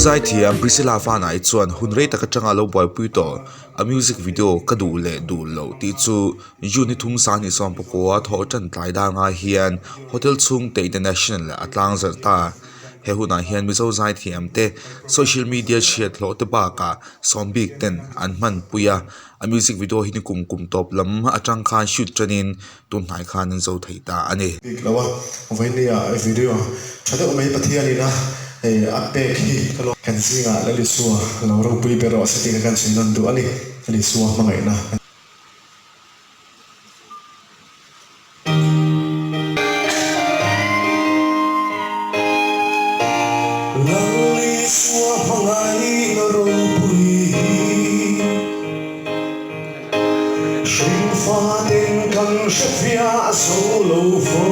Zaithiam Priscilla Fanai chuan hun rei tak atanga lo buaipui tawh a music video ka duh leh duh loh tih chu June ni thum sang hnih sawm pakua thawh tan tlai dar ngai hian hotel chhungte international a tlang zarh ta. He hunah hian Mizo zaithiam te social media chhiat hlawh te bakah sawm bik ten an hmanpui a, a music video hi ni kum kum tawp lam atang khan shoot tanin tun hnai khan an zo thei ta a ni. Bik lo a, vawinia video tha deuh mai Pathianin a a pek hi ka lo. Kan zingah Lal Isua lo ropui ber rawh se tih kha kan sawi nawn duh a ni, Lal Isua hmangaihna. Lal Isua hmangaihna ropui hi Hringfaten kan hrefiah zo lo fo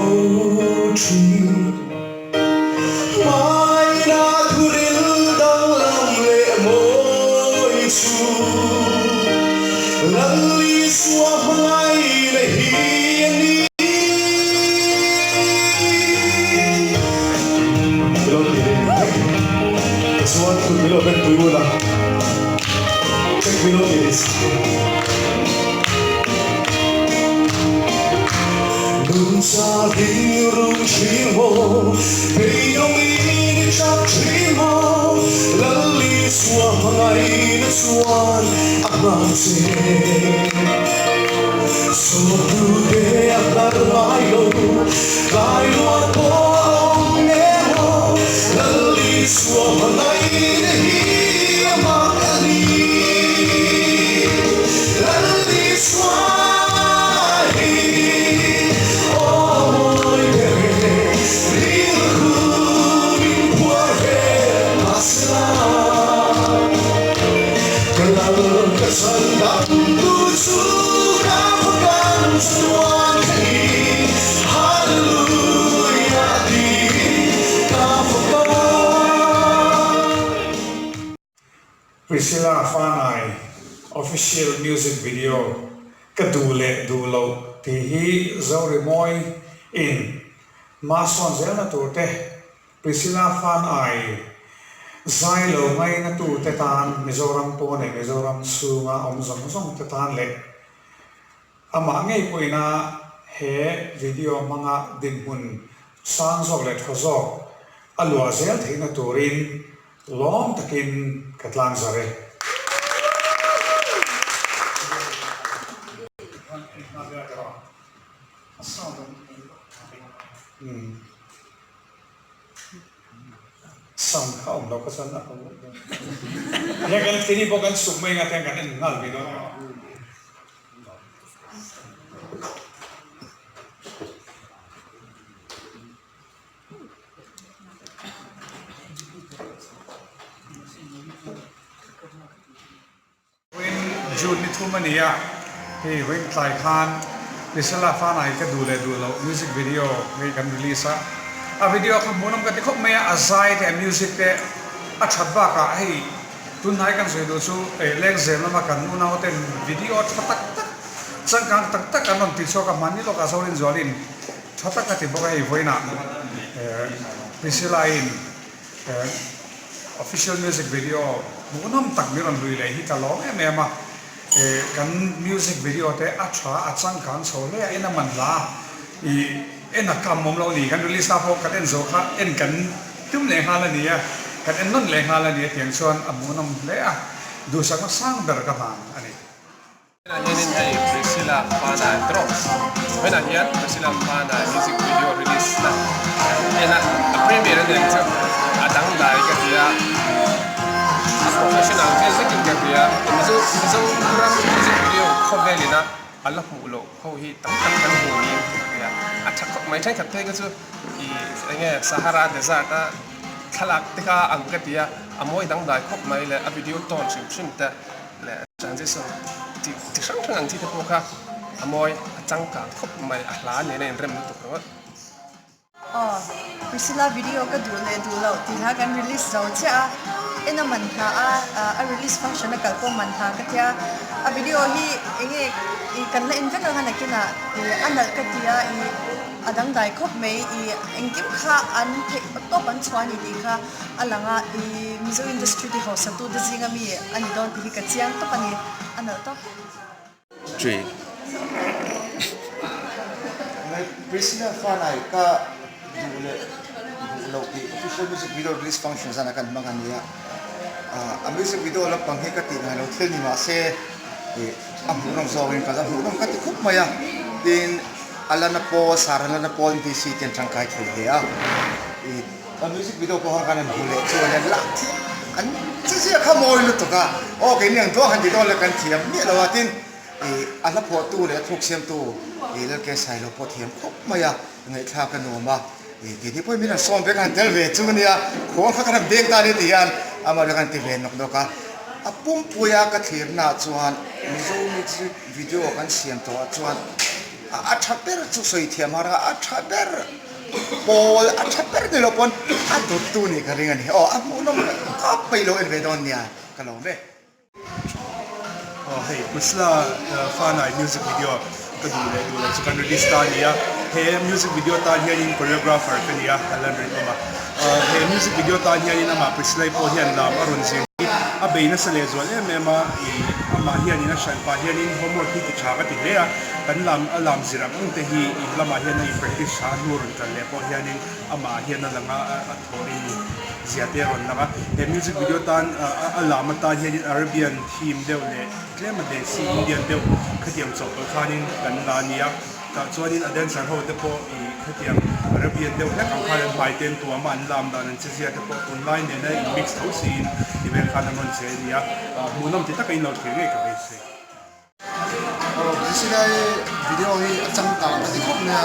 thin. Hmaina thuril danglam leh mawi chu Lal Isua hmangaihna hi a ni. Milo ti leh mai. Tichuan kut milo ben pui ula. Check milo ti leh sak. Nun cha ding rum thin maw, beidawngin i chak thin maw, Lal Isua hmangaihna chuan a nghak che. Sawmtute a hlar ngai lo, tlai luat pawh a awm emaw, Lal Isua hmangaihna hi a mak a ni. Lal Isua hi aw mawi ber e, rilru min phuar ve mahsela. Ka lal ka chhan dam tu chu ka khaw kan chuan ka ni, Hallelujah tiin ka faka. Priscilla Fanai official music video ka duh leh duh loh tih hi Zorimawi in hmasawn zelna tur te Priscilla Fanai zai lo ngaina tu te tan Mizoram pawh nei Mizoram chhunga awm zawng zawng te tan leh Amah ngei pawhin a he video hmanga dinhmun sang zawk leh tha zawk a luah zel theihna turin lawm takin ka tlang zar e. Sound kha awm lo kha chuan a ho dawn. Hian kan keini pawh kan chhuk mai anga tiang kan en nghal mai dawn. Vawiin June ni thum a ni a, hei vawiin tlai khan Priscilla Fanai ka duh leh duh loh music video hei kan release a, a video kha hmuhnawm ka ti khawp mai a, a zai te a music te a that bakah hei tunhnai kan sawi duh chu lengzem lama kan unau ten video tha tak tak changkang tak tak an rawn ti chhuak a, hmanni lawkah Zorin Zualin tha tak a ti bawk a hei vawiinah Priscilla in Official music video hmuhnawm tak min rawn hlui leh hi ka lawm em em a, kan music video te a tha a changkang chho hle a, en a man hla a, ih en a kam awm lo a ni, kan release na pawh kan en zawh kha en kan tum leh nghal a ni a, kan en nawn leh nghal a ni a tiang chuan a hmuhnawm hle a, duhsakna sang ber ka hlan a ni. Tunah hianin hei Priscilla Fana Drops Vawiinah hian Priscilla Fana music video release na kan en a, a premiere a ni ang chu a dangdai ka ti a, a professional vel vekin ka hria, Mizo Mizoram music video khawvelin a a la hmuh loh ho hi tam tak kan hmu niin ka hria, a tha khawp mai thenkhat phei kha chu ih eng nge Sahara desert a thlalak te kha ang ka ti a, a mawi dangdai khawp mai leh a video tawn hrim hrim te. Leh transition tih chi hrang hrang ang chi te pawh kha a mawi a changkang khawp mai a hla nen a inrem lutuk ringawt. Aw Priscilla video ka duh leh duh loh tih hla kan release zo chiah a, en a man hla a, a release function a kal pawh man hla ka tia, a video hi enge kan la en vek ang a nakinah a nalh ka tia ih. A dangdai khawp mai i engkim kha an theih tawp an chhuah a ni tih kha a lang a, i Mizo industry ti hausa tute zinga mi a ni dawn tih hi ka chiang tawp a ni, a nalh tawp. Tree. Priscilla Fanai ka duh leh duh loh tih official music video release function zan a kan hmang a nia. A music video lampang hi ka tih ngai lo thil ni mah se ih a hmuhnawm zawngin ka la hmuhnawm ka ti khup mai a. Tin Alana Paul, Sir Alana Paul MPC te an tangkai thei hle a. Ih a music video pawh khan kan han hmu leh chuan an lak thiam an chi zia kha mawi lutuk a. Aw keini ang duang han ti dawn le kan thiam miah lo a. Tin ih a hla phuahtu leh a thluk siamtu ih Lalke Sailo pawh thiam khawp mai a. Ngaihthlak a nuam a, ih keini pawhin min han sawm ve ka han tel ve chu ania, khuang kha ka han beng ta ania ti hian amah chu ka han ti ve nawk nawk a. A pumpuia ka thlirnaah chuan Mizo music video kan siam tawhah chuan a tha ber chu sawi thiam har a, a tha ber pawl a tha ber ni lo pawn a dawttu nih ka ring a ni. Aw a hmuhnawm khawp mai lo en ve dawn nia ka lawm e. Aw hei Priscilla Fanai music video ka duh leh duh loh chu kan release ta a ni a, he music video tan hianin choreographer ka ni a, a lan rinawm a. He music video tan hianin amah Priscilla-i pawh hian lam a rawn zir hi a bei nasa leh zual em em a, ih amah hianin a hran pah hianin homework hi ti tha ka ti hle a, kan lam a lam zir ang ang te hi in lamah hian a in practice tha a hnu rawn kal leh pawh hianin amah hian a lang a a thawh in zia te a rawn lang a. He music video tan a lam atan hianin Arabian theme deuh leh tlem a desi Indian deuh khatiang chawhpawlh khanin kan la a ni a. Tah chuanin a dancer ho te pawh ih khatiang Arabian deuh hlek ang khan an hmai te an tuam a, an lam dan an che zia te pawh tunlai nena in mix tho siin ti vel khan an rawn che a ni a. Hmuhnawm ti taka in lo thlir ngei ka beisei. Aw Priscilla-i video hi a changkang ka ti khawp mai a,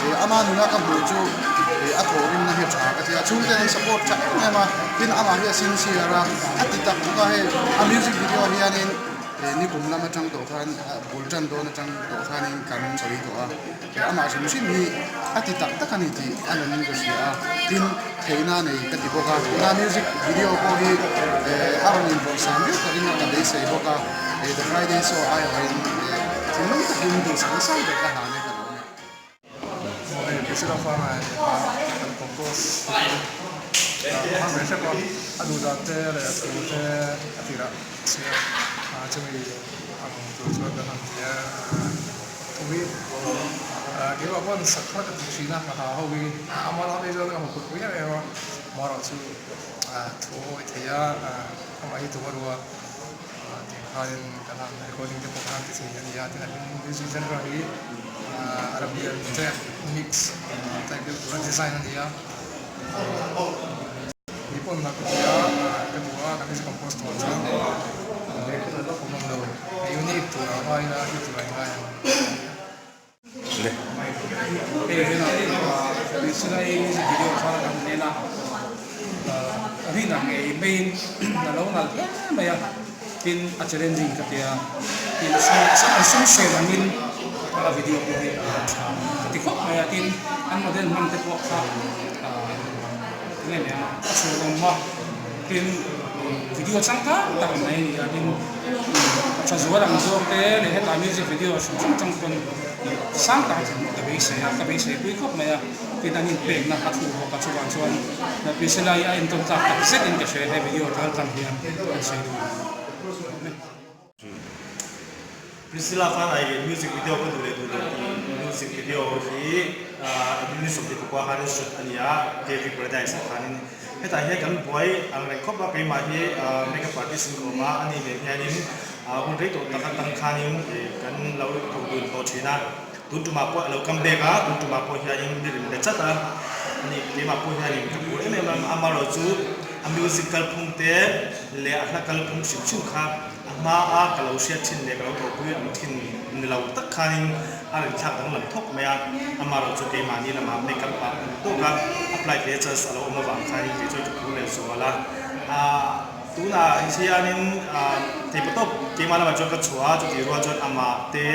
ih ama nuna ka hmuh chu ih a thawhrimna hi a tha ka ti a, chhungte an support tha em em a, tin amah hi a sincere a, a ti tak tak a hei a music video hianin ih nikum lam atang tawh khan bul tan dawn atang tawh khanin kan sawi tawh a, ih amah hrim hrim hi a ti tak tak a ni tih a lang in ka hria a, tin theihna a nei ka ti bawk a, tuna music video pawh hi eh a rawn inbawrhsam viau ka ring a ka beisei bawk a. He The Friday Show aiawhin thinlung takin duhsakna sang ber ka hlan e ka lawm e. Hei Priscilla Fanga lehkha kan compose tih chu a hmang ve hrep a, a duh dan te leh a thu te a tirah chhiar a chumi ang tur chuan kan han ti a, thu hi keimah pawn sak thar ka ti thin a, ka ha ho hi ama lam hi chuan ka hmu pui em em a, amaherawhchu thu a awih thei a, amah hi tum a ruh a. Tih khanin kan han recording te pawh kan han ti thei a ni a, tin a music genre hi Arabian te mix type deuh tura design a ni a, mi pawn ka ti a, ka duh a, ka music compose tur chuan awm ang lo, unique tur a ngai a, hit tur a ngai ang. Hei hian Priscilla-i music video thar kan en a, rin ang ngei maiin a lo nalh hle mai a, tin a challenging ka tia, tin an sum sen angin a video pawh hi a lo tha ka ti khawp mai a, tin an model hman te pawh kha eng em em a chhuanawm a, tin video changkang tak mai a ni a, tin. Tha zual ang zawk te leh hetah music video hrim hrim chang pawn sang tak a thlen ka beisei a, ka beisei pui khawp mai a, tin an inpekna a thu bawk a chuvang chuan Priscilla hi a entawn tlak tak zet in ka hria he video kal tlang hian an sawi duh ang. Priscilla khan ai music video ka duh leh duh lo tih music video hi ni 24 khanin shoot a ni a, KV Paradise ah khanin. Hetah hian kan buai ang reng khawp a, keimah hi makeup artist in ka awm a, ani nen hianin hun rei tawh tak atang khanin kan lo thawk dun tawh thin a, tun tumah pawh a lo come back a, tun tumah pawh hianin mi rim bet chat a, ani keimah pawh hianin ka phur em em a, amaherawhchu a music kalphung te leh a hla kalphung hrim hrim kha A hma a ka lo hriat thin leh ka lo thawhpui ang thin ni lo tak khanin a rawn thlak danglam thawk mai a, amaherawh chu keimahni lamah makeup ah an tawk a, apply ve chance a lo awm avang khanin kei chuan ka phur leh zual a. Ahh tunah hianin ahh theipatawp keimah lamah chuan ka chhuah a, chutih rual chuan amah te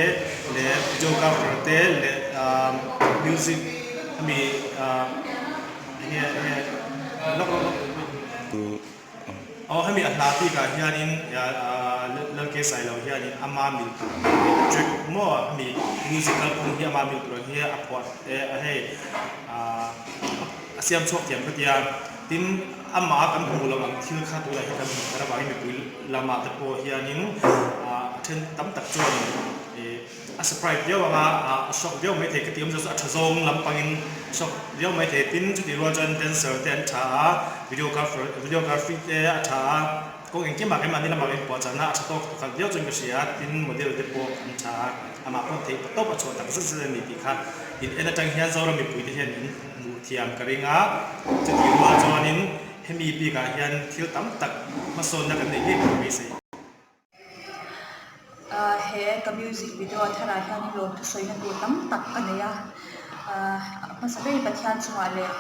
leh videographer te leh ahh music ami ahh enge enge lawk lawk lawk. Aw hemi a hla bikah hianin Lalke Sailo hianin ama mil tur track maw hemi music kalphung hi ama mil tur ang hi a phuah a hei a siam chhuak thiam ka tia. Tin amah kan hmuh loh ang thil kha tunah hian kan hmuh thar avangin mipui lamah te pawh hianin a then tam tak chuanin ih A surprise viau ang a, a shock viau maithei ka ti awm chu a tha zawng lampangin shock viau maithei tin chutih rual chuan dancer te an tha a, videographer videography te a tha a, kawng engkim ah keimahni lamah in puahchahna a tha tawk pakhat viau chuan ka hria a, tin model te pawh an tha a, amah pawh theih tawp a chhuah tak zet zet a ni tih kha in en atang hian Zoram mipui te hian in hmuh thiam ka ring a, chutih rual chuanin hemi bikah hian thil tam tak hmasawnna kan neih ngei tur a beisei. He ka music video tharah hianin lawmthu sawina tur tam tak ka nei a, a hmasa ber Pathian chungah leh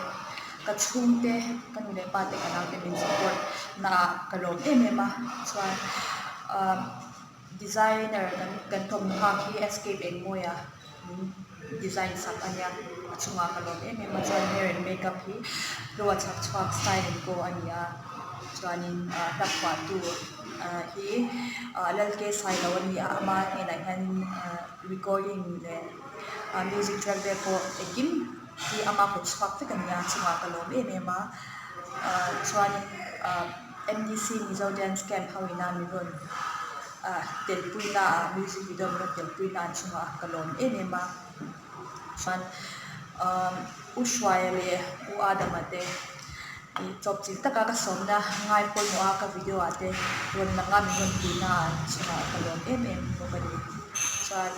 ka chhungte ka nu leh pa te ka naute min support naah ka lawm em em a, chuan designer kan thawmhnaw hak hi escape engmawia min design sak a nia a chungah ka lawm em em a chuan hair and makeup hi hlua chhak chhuak style and go a ni a chuanin ah hla phuahtu ah hi ah Lalke Sailo a ni a ama hnenah hian ah recording leh ah music track vel pawh engkim hi ama kut chhuak vek a ni a a chungah ka lawm em em a ah chuanin ah M D C Mizo dance camp ho ina min rawn. ah telpuina ah music video min rawn telpuina an chungah ka lawm em em a chuan umm u Hruaia leh u Adama te ih chawp chilh taka ka sawmna ngai pawimawh a ka video ah te rawn lang a min rawn puina an chungah ka lawm em em bawk a ni chuan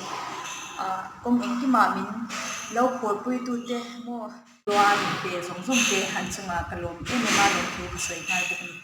ah kawng engkimah min lo phurpui tute maw chuan pe zawng zawng te an chungah ka lawm em em a lawmthu ka sawi nghal bawk a ni.